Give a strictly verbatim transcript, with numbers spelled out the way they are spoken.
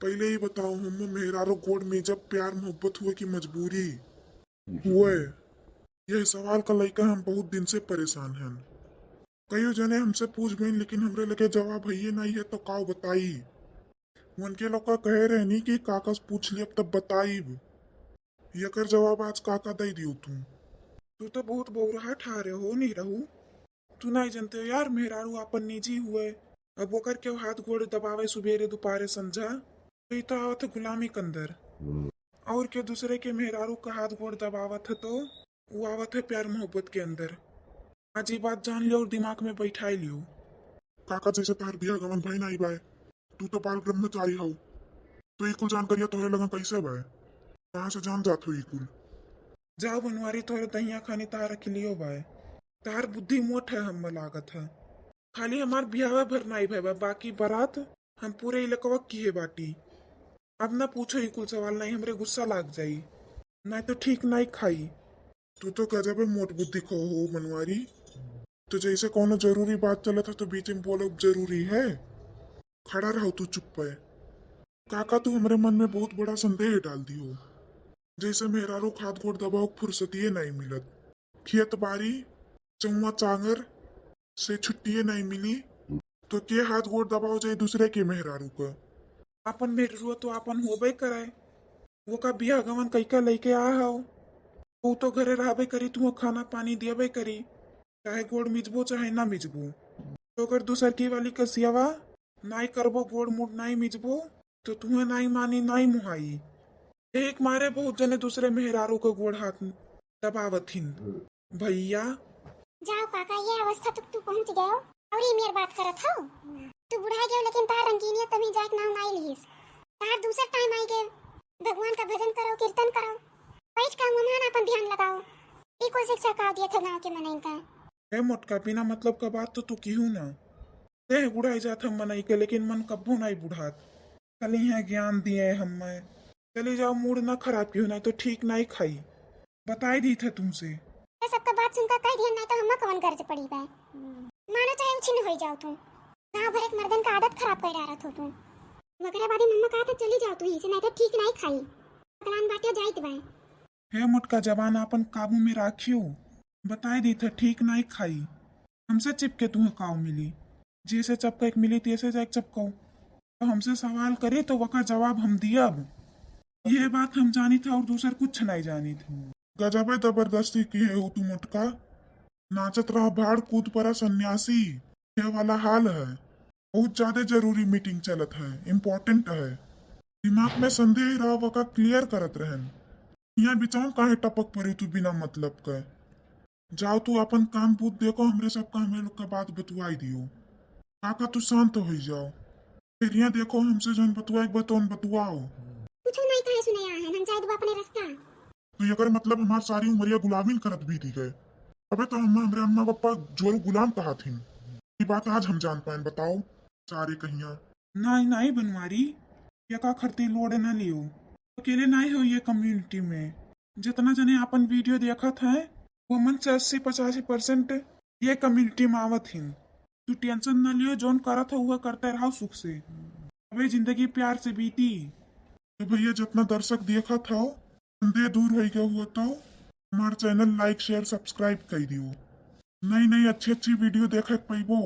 पहिले ही बताओ, हम मेहरारू गोड़ में जब प्यार मोहब्बत हुए कि मजबूरी हुए? यह सवाल का लइका हम बहुत दिन से परेशान हन। कइयो जने हमसे पूछ गइन, लेकिन हमरे लगे जवाब हइये नाहीं है, तो काव बताई? उनके लोग का कहे रहनी कि काका से पूछ लियब तब बताइब। यकर जवाब आज काका दइ दियो तू। तू तो बहुत बौराहा ठहरे हो, नहीं रहू। तू नाहीं जनते हो यार, मेहरारू आपन निजी हुए। अब ओकर केहू हाथ गोड़ दबावे सुबेरे, दुपारे, संझा, तो ई तो आवत है गुलामी के अंदर। और केहू दूसरे के मेहरारू का हाथ गोड़ दबावत है तो वो आवत है प्यार मोहब्बत के अंदर। आज ई बात जान लियो और दिमाग में बैठाई लियो। काका, जैसे तहार बियाह गवन भई नाहीं बाय, तू तो बाल ब्रह्मचारी हऊ, तो ई कुल जानकारिया तोहरे लगा कैसे बाय? कहाँ से जान जात हो ई कुल? जाओ बनवारी, तोहरे दहिया खानी तहार अकिलियो बाय। तहार बुद्धि मोट है, हम्मे लागत है। खाली हमार बियाहवा भर नाहीं भय बा, बाकी बारात हम पूरे इलाकवा किहे बाटी। अब ना पूछो ई कुल सवाल, नाहीं हमरे गुस्सा लाग जाई, नाहीं तो ठीक नाहीं खाई। तू तो गजबे मोट बुद्धि को हो बनवारी। तो जैसे कौनो जरूरी बात चलत है तो बीच में बोलब जरूरी है? खड़ा रहो तू चुप्पे। काका, तू हमरे मन में बहुत बड़ा संदेह डाल दियो। जैसे मेहरारू के हाथ गोड़ दबाओ के फुर्सतिये नाहीं मिलत। खेत बारी, चौवा चांगर से छुट्टिये नाहीं मिली, तो के हाथ गोड़ दबाओ जाए दूसरे के मेहरारू का? आपन मेहरारू तो आपन होबे करे। वो का बियाह गवन कइका लइके आ हव, वो तो घरे रहबे करी, तुहा खाना पानी दियबे करी, चाहे गोड़ मिजबो चाहे ना मिजबो। तो अगर दूसर की वाली कसियावा नाई करबो, गोड़ मुड़ नाई मिजबो, तो तुहे नाई मानी, नाई मुहाई। एक मारे बहुत जने दूसरे मेहरारू के गोड़ हाथ दबावत हिन। भैया। जाओ काका, ये अवस्था तक तू पहुँच गयो और ये मेर बात करत हो। तू बुढ़ा गयो लेकिन तार रंगीनिया तभी जाए के नाम नाई लिहिस। तार दूसर टाइम आई गए, भगवान का भजन करो, कीर्तन करो, बैठ के मन अपन ध्यान लगाओ। ई कुल शिक्षा का दिए थे गाँव के मनइन का? ए मोटका, बिना मतलब का बात तो तू किहू ना। देह बुढ़ाई जात हम मनई के, लेकिन मन कब्बो नाई बुढ़ात। खाली यहाँ ज्ञान दिए हम्मे। चली जाओ, मूड ना खराब किहू, नाई तो ठीक नाई खाई। बताई दी थे तुमसे। ये सबका बात सुनकर कह दिया, नाई तो हम्मा कवन गर्ज पड़ी बा। मानो चाहे उछिन्न होई जाओ तू। गाँव भर एक मर्दन का आदत खराब कर डारत हो तू। वगैरह बादी मम्मा कहा था चली जाओ तू यहीं से, नाई तो ठीक नाई खाई। अगलान बाटिया जाइत बा। हे मोटका, जबान आपन काबू में राखियो। बताई दी थे ठीक नाई खाई। हमसे चिपके तुहे काव मिली? जैसे चपका एक मिली तैसे जाके चपकाओ। तो हमसे सवाल करे तो वका जवाब हम दियब। यह बात हम जानी था और दूसर कुछ नहीं जानी था। गजबे जबरदस्ती की है हो तू मोटका। नाचत रहा भाड़ कूद परा सन्यासी। यह वाला हाल है। बहुत ज्यादा जरूरी मीटिंग चलत है, इम्पोर्टेंट है। दिमाग में संदेह रहा वका क्लियर करत रहन। यहाँ बिचाम काहे टपक पड़े तू बिना मतलब के? जाओ तू अपन काम बूत देखो, हमरे सब का हमरे लोग का बात बतुआई दियो। काका तू शांत हो जाओ। फिर यहाँ देखो हमसे जौन बतुआए के बा तौन बतुआओ। कुछ नहीं कहे सुने यहाँ है, हम जाए देबो अपने रास्ता। तो एकर मतलब हमार सारी उमरिया गुलामी करत बीती गए। अबे तो हम हमरे अम्मा पापा जोरू गुलाम कहा थी। ये बात आज हम जान पाएन, बताओ सारे कहिया। नहीं, नहीं बनवारी, ये का खरती लोड न लियो। अकेले नहीं हो ये कम्युनिटी में। जितना जने अपन वीडियो देखत हैं, वो मन से अस्सी पचासी परसेंट ये कम्युनिटी में आवत हिन। तू टेंशन न लियो, जौन करत हो वह करते रहो सुख से। अबे जिंदगी प्यार से बीती। तो भैया जितना दर्शक देखत हो, संदेह दूर हो गया हुआ तो हमार चैनल लाइक, शेयर, सब्सक्राइब कर दियो। नई नई अच्छी अच्छी वीडियो देखे के पैबो।